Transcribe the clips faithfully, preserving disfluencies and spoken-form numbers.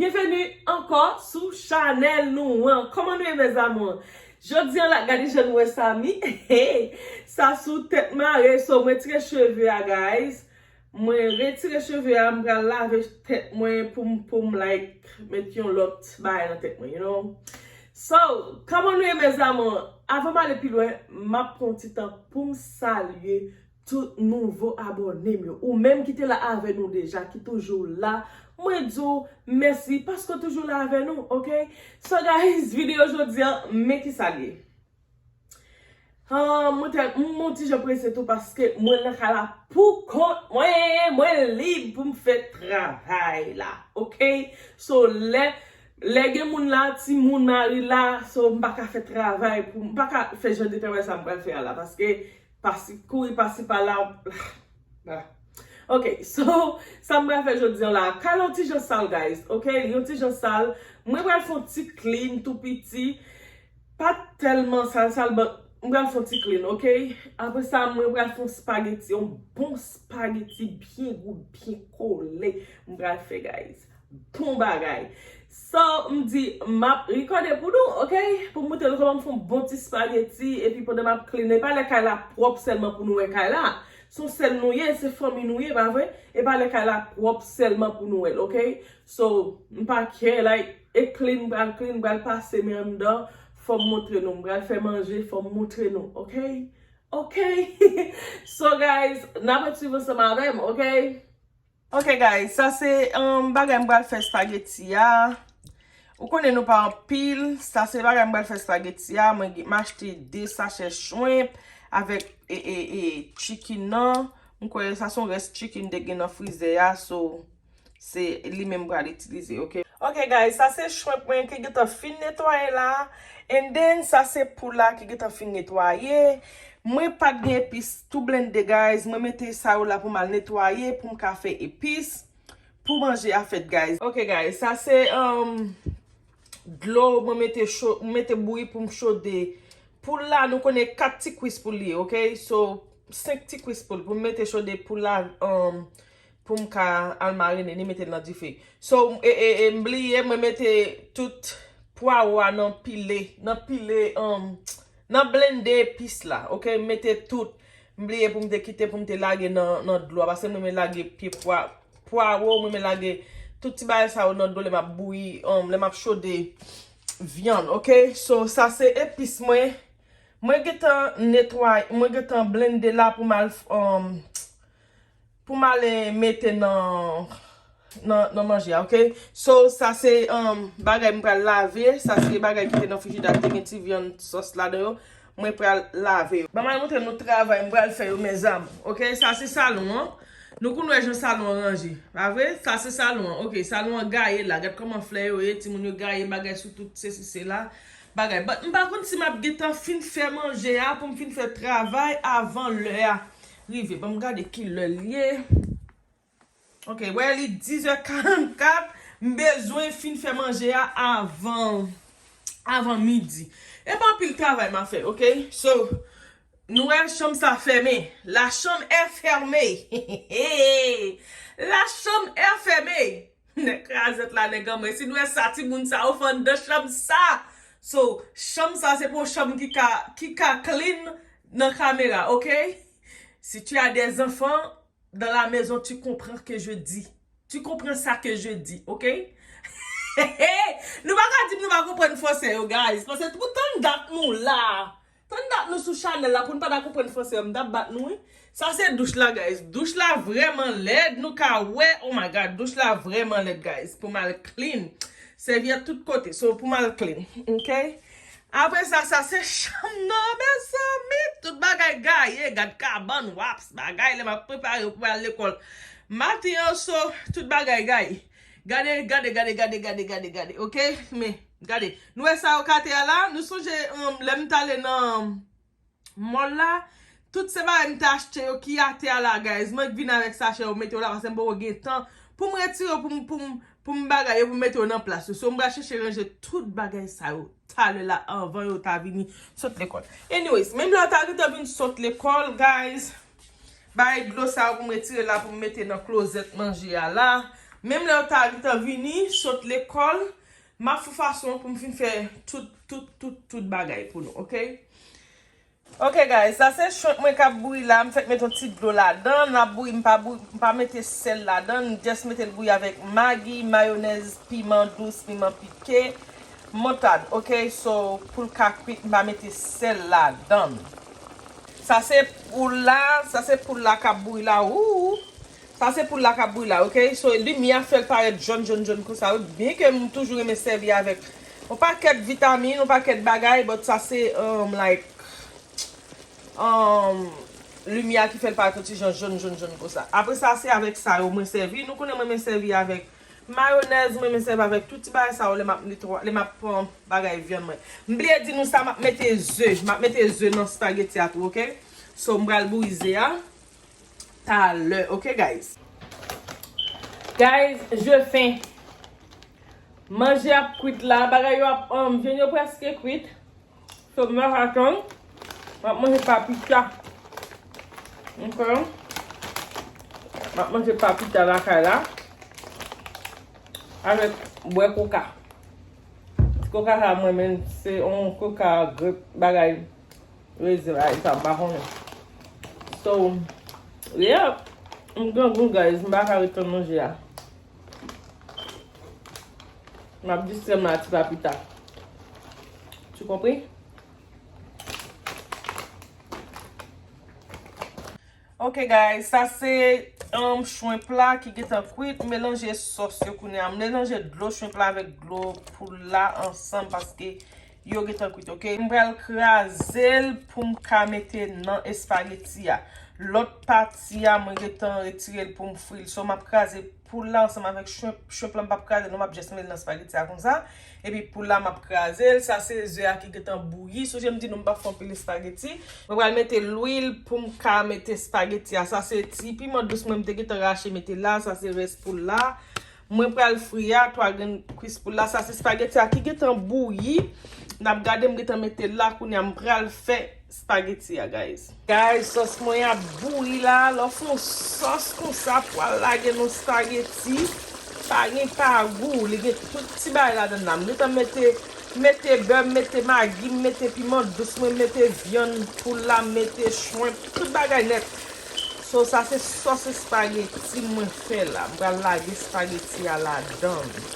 Byenveni ankò sou chanèl nou an. Kòman nou ye, mes amours? Jodi an la, gade jan nou wè sa, mi. Sa sou tèt mare, so mwen tire cheve a, guys. Mwen retire cheve a, m pral lave tèt mwen pou m, pou m, like, met yon lòt bagay nan tèt mwen, you know. So, kòman nou ye, mes amours? Avan m ale pi lwen, m ap pran yon ti tan pou m salye tout nouvo abòne m yo. Ou menm ki te la avè nou deja, ki toujou la, mwen di w mèsi paske w toujou la avè nou, ok? So, guys, videyo jodi an, men ki sa l ye. Ah, mwen tèl, m, mwen ti jan prese tou paske mwen nan kay la pou kont mwen, mwen lib pou m fè travay la, ok? So, lè, lè gen moun la, timoun, mari la, so, m pa ka fè travay pou, m pa ka fè jan de travay sa m pral fè a la, paske pasi, kouri pasi pa la, ah. Ok, so, sa m pral fè jodi an la, kay la yon ti jan sal, guys, ok? Li yon ti jan sal. Mwen pral fè yon ti clean tou piti. Pa tèlman sal, sal, but m pral fè yon ti clean, ok? Apre sa, mwen pral fè yon spaghetti, yon bon spaghetti, byen gou, byen kole. M pral fè, guys. Bon bagay. So, m di, m ap rekòde pou nou, ok? Pou m montre nou kòman m fè yon bon ti spaghetti, epi pandan m ap clean, e pa lè kay la pwòp sèlman pou nou wè kay la. Se yon sèl nou ye, se fanmi nou ye, pa vre? E pa lè kay la pwòp sèlman pou nou wè l, ok? So, m pa care, like, e clean, m pral clean, m pral pase men anndan, fò m montre nou, m pral fè manje, fò m montre nou, ok? Ok? So, guys, n ap ret swiv ansanm avè m, ok? Ok, guys, sa se, um, bagay m pral fè spaghetti a. Ou konnen nou pa anpil. Sa se bagay m pral fè spaghetti a. Mwen gen, m achte de sachè shrimp avèk, e, e, e, chicken nan. M kwè sa se yon rès chicken te gen nan frizè a, so se li menm m pral itilize, ok? Ok, guys, sa se shrimp mwen ki gentan fin netwaye la. And then, sa se poul la ki gentan fin netwaye. Mwen pa t gen epis tou blende, guys. Mwen mete sa yo la pou m al netwaye, pou m ka fè epis, pou manje a fèt, guys. Ok, guys, sa se, um, dlo mwen mete cho-, mwen mete bouyi pou m chode poul la. Nou konnen kat ti kwis poul li ye, ok? So, senk ti kwis poul pou m mete chode poul la, um, pou m ka al marine li, mete l nan dife. So, e, e, e, m bliye, mwen mete tout pwawo a nan pile, nan pile, um, nan blende epis la, ok? M mete tout. M bliye pou m te kite, pou m te lage nan, nan dlo a, paske m renmen lage pye pwa, pwawo, m renmen lage tout ti bagay sa yo nan dlo lè m ap bouyi, um, lè m ap chode vyann, ok? So, sa se epis mwen. Mwen gentan netwaye, mwen gentan blende la pou m al, um, pou m ale mete nan, nan, nan manje a, ok? So, sa se, um, bagay m pral lave, sa se bagay ki te nan frijidè a, te gen ti vyann sòs ladan yo, mwen pral lave yo. Ban m al montre nou travay m pral fè yo, mes amours, ok? Sa se salon an. Nou konn wè jan salon an ranje, pa vre? Sa se salon an, ok? Salon an gaye la, gad kòman flè yo ye, timoun yo gaye bagay sou tout sesi sela. Bagay. But m pa konn si m ap gentan fin fè manje a pou m fin fè travay avan lè a rive. Ban m gade ki lè l ye. Ok, wè li dizè karannkat. M bezwen fin fè manje a avan, avan midi. E pa anpil travay m ap fè, ok? So, nou wè chanm sa fèmen. La chambre est fermée. La chambre est fermée. Nèg krazèt la, nèg anmwe. Si nou wè sa, timoun sa yo fè anndan chanm sa. So, chanm sa se pou yon chanm ki ka, ki ka clean nan kamera, ok? Si tu as des enfants dans la maison, tu comprends que je dis. Tu comprends ça que je dis, ok? Nou pa ka di m nou pa konprann fransè yo, guys. Paske pou tann dat nou la. Tann dat nou sou chanèl la pou n pa ta konprann fransè, m t ap bat nou, wi. Sa se douch la, guys. Douch la vrèman lèd, nou ka wè. Oh my God, douch la vrèman lèd, guys. Pou m al clean. Sèvyèt tout kote. So, pou m al clean. Ok? Apre sa, sa se chanm nan, mezanmi. Tout bagay gaye. Gad kabann, waps, bagay. Lè m ap prepare pou al lekòl maten an, so, tout bagay gaye. Gade, gade, gade, gade, gade, gade, gade, ok? Men, gade. Nou wè sa yo k atè a la? Nou sonje, um, lè m t ale nan mall la? Tout se bagay m te achte yo ki atè a la, guys. Mwen k vin avèk sachè yo, mete yo la, paske m poko gen tan pou m retire yo, pou m, pou m, pou m bagay yo, pou m mete yo nan plas yo. So, m pral chèche ranje tout bagay sa yo talè la anvan yo ta vini sot lekòl. Anyways, menm lè yo ta gentan vin sot lekòl, guys, bay dlo sa yo pou m retire la, pou m mete nan klozèt manje a la. Menm lè yo ta gentan vini, sot lekòl, m ap fè fason pou m fin fè tout, tout, tout, tout bagay pou nou, oke? Oke, guys, sa se shrimp mwen k ap bouyi la. M fèk mete yon ti dlo ladan. N ap bouyi, m pa bouyi, m pa mete sèl ladan. M just mete l bouyi avèk Maggi, mayonèz, piman dous, piman pike, moutad, oke? So, pou l ka kwit, m pa mete sèl ladan. Sa se poul la, sa se poul la k ap bouyi la. Ou, sa se poul la k ap bouyi la, oke? So, limyè a fè l parèt jòn, jòn, jòn konsa, wi. Byen ke m toujou renmen sèvi avèk yon pakèt vitamin, yon pakèt bagay, but sa se, um, like, um, limyè a ki fè l parèt yon ti jan jòn, jòn, jòn konsa. Apre sa, se avèk sa yo mwen sèvi. Nou konnen mwen, mwen sèvi avèk mayonèz, mwen, mwen sèvi avèk tout ti bagay sa yo lè m ap netwa-, lè m ap pran bagay vyann mwen. M bliye di nou sa, m ap mete ze. M ap mete ze nan spaghetti a tou, oke? So, m pral bouyi ze a talè, oke, guys? Guys, je faim. Manje ap kwit la, bagay yo ap, um, vyann yo prèske kwit. So, m ap atann. M ap manje papita. Ok. M ap manje papita lakay la. Avèk bwè koka. Ti koka sa mwen menm, se yon koka grep bagay. Rezi la, e sa m pa konnen. So, yeah, m grangou, guys, m pa ka ret tann manje a. M ap distrè m la ti pa pita. Tu compris? Ok, guys, sa se, um, shrimp la ki gentan kwit. M melanje sòs yo kounye a. M melanje dlo shrimp la avèk dlo poul la ansanm paske yo gentan kwit, ok? M pral kraze l pou m ka mete nan espageti a. Lòt pati a, mwen gentan retire l pou m fri l. So, m ap kraze poul la ansanm avèk shrimp. Shrimp la, m p ap kraze l non, m ap just mete l nan espageti a konsa. Epi poul la, m ap kraze l. Sa se ze a ki gentan bouyi. Sonje m di nou m p ap fè anpil espageti. Mwen pral mete lwil pou m ka mete espageti a. Sa se ti piman dous mwen m te gentan rache mete la. Sa se rès poul la. Mwen pral fri a, twa grenn kwis poul la. Sa se espageti a ki gentan bouyi. N ap gade, m gentan mete l la kounye a, m pral fè espageti a, guys. Guys, sòs mwen ap bouyi la. Lè w fè yon sòs konsa pou al lage nan espageti, pa gen pagou. Li gen tout ti bagay ladan l la. M gentan mete, mete bè, m mete magi, m mete piman dous, mwen mete vyann poul la, m mete shrimp, tout bagay nèt. So, sa se sòs espageti mwen fè la. M pral lage espageti a ladan l.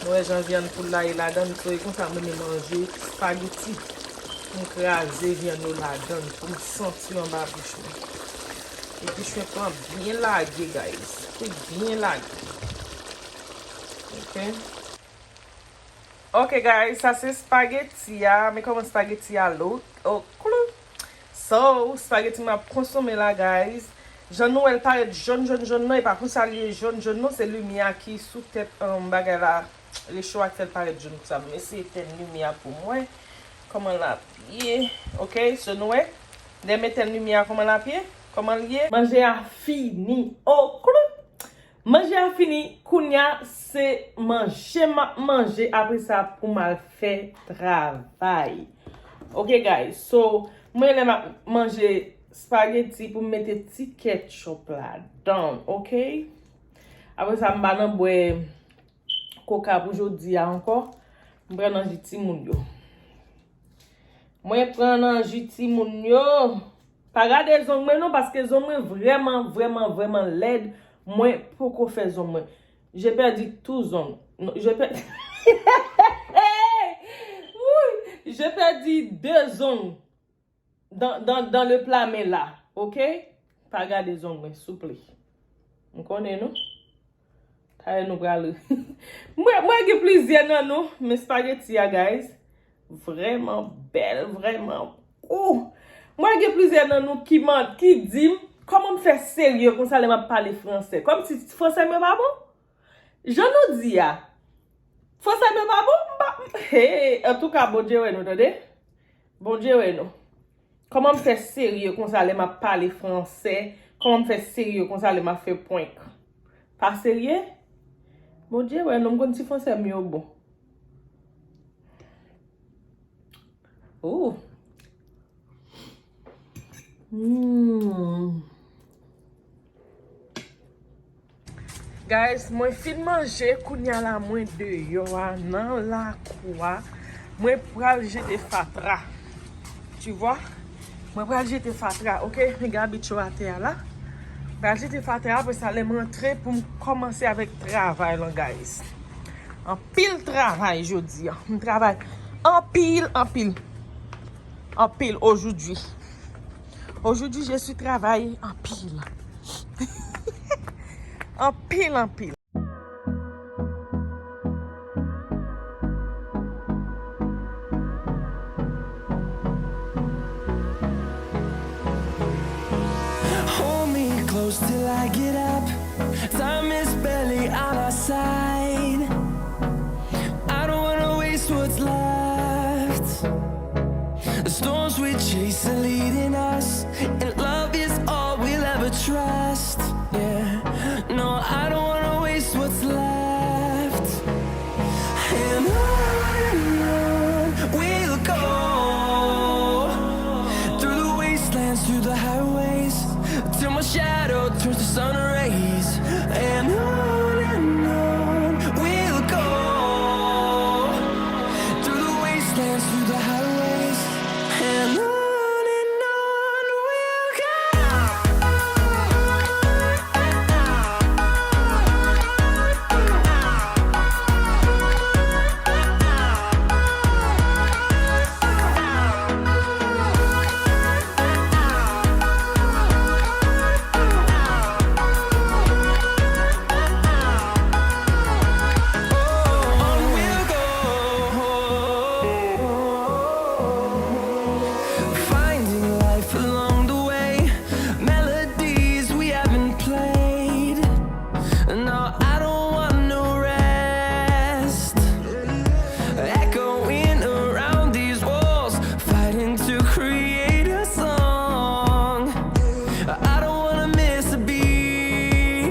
Nou wè jan vyann poul la ye ladan l, so e konsa m renmen manje espageti. M kraze vyann yo ladan l pou m santi yo anba bouch mwen. Epi shrimp lan byen lage, guys. Li byen lage. Ok. Ok, guys, sa se espageti a. Men kòman espageti a look. Oh, klou. So, espageti m ap konsome la, guys. Jan nou wè l parèt jòn, jòn, jòn nan, e pa konsa l ye jòn, jòn nan, se limyè a ki sou tèt, um, bagay la, recho a k fè l parèt jòn konsa. M eseye tèn limyè a pou m wè kòman l ap ye. Ok, so nou wè, lè m etèn limyè a, kòman l ap ye, kòman l ye. Manje a fini. Oh, klou. Manje a fini, kounye a se manje m ap manje, apre sa pou m al fè travay. Ok, guys, so, mwen lè m ap manje spaghetti pou m mete ti ketchup ladan, ok? Apre sa, m pa nan bwè koka pou jodi a ankò. M pran nan ji timoun yo. Mwen pran nan ji timoun yo. Pa gade zong mwen non, paske zong mwen vrèman, vrèman, vrèman lèd. Mwen poko fè zong mwen. J'ai perdu tout zong. Non, j'ai per- Woy! J'ai perdu deux ongles dans, dans, dans le plat men la. Ok? Pa gade zong mwen, souple. M konnen nou. Talè nou pral ri. Mwen, mwen gen plizyè nan nou, men spaghetti a, guys, vrèman bèl, vrèman gou. Mwen gen plizyè nan nou ki man-, ki di m, kòman m fè serye konsa lè m ap pale fransè? Kòmsi fransè mwen pa bon? Jan nou di a, fransè mwen pa bon? M pa, hey, antouka, Bondye wè nou, tande? Bondye wè nou. Kòman m fè serye konsa lè m ap pale fransè? Kòman m fè serye konsa lè m ap fè prank? Pa serye? Bondye wè non, m konn ti fransè m yo bon. Ooh. Mm. Guys, mwen fin manje, kounye a la mwen deyò a, nan lakou a. Mwen pral jete fatra. Tu vois? Mwen pral jete fatra, ok? Men gabitcho atè a la. Pral jete fatra, apre sa, lè m rantre pou m kòmanse avèk travay lan, guys. Anpil travay jodi a. M travay anpil, anpil. Anpil aujourd'hui. Aujourd'hui, je suis travay anpil. Anpil, anpil. Hold me close till I get up. Time is barely on our side. I don't wanna waste what's left. The storms we chase are leading us, and love is all we'll ever trust. Yeah, no, I don't wanna waste what's left. And on and on we'll go, through the wastelands, through the highways, till my shadow turns to sun rays. And on and on we'll go, through the wastelands, through the highways, and on and on we'll go. On we'll go, finding life along the way, melodies we haven't played. No, I don't want no rest. Echoing around these walls, fighting to create a song. I don't wanna miss a beat.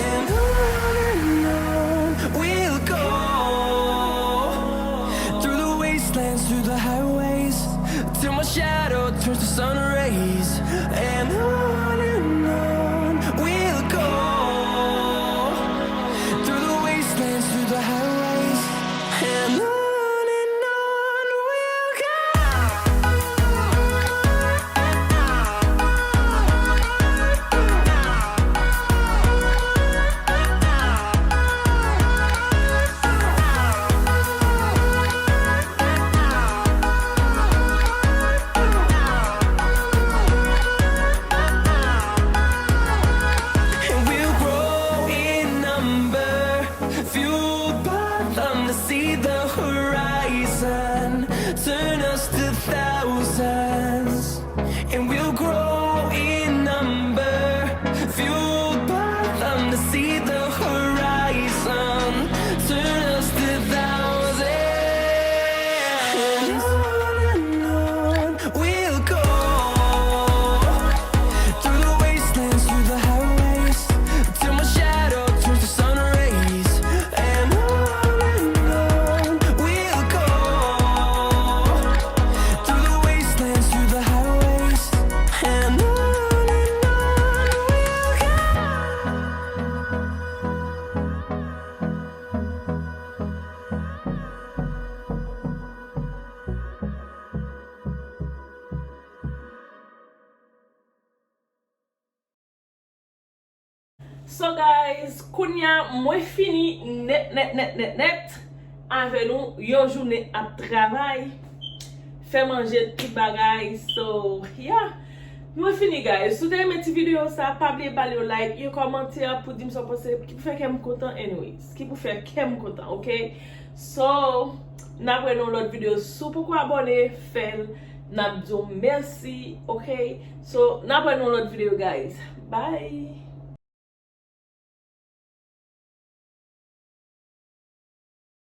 And on and on we'll go, through the wastelands, through the highways, till my shadow turns to sun rays. And on and on we'll go, through the wastelands, through the highways, and on and on we'll go. And we'll grow in number, fueled by them to see the horizon, turn us to thousands. And we'll grow in number, fueled by them to see the horizon, turn us to thousands. And on and on we'll go, through the wastelands, through the highways, till my shadow turns to sun rays. And on and on we'll go, through the wastelands, through the highways, and on and on we'll go. So guys, kounye a mwen fini nèt, nèt, nèt, nèt, nèt avè nou, yon jounen ap travay, fè manje, tout bagay. So, yeah, mwen fini, guys. Si w te renmen ti videyo sa, pa bliye ba l yon like, yon kòmantè pou di m sa w panse, ki pou fè kè m kontan, anyways, ki pou fè kè m kontan, ok? So, n ap wè nan yon lòt videyo. Si w poko abòne, fè l. N ap di w mèsi, ok? So, n ap wè nan yon lòt videyo, guys. Bye!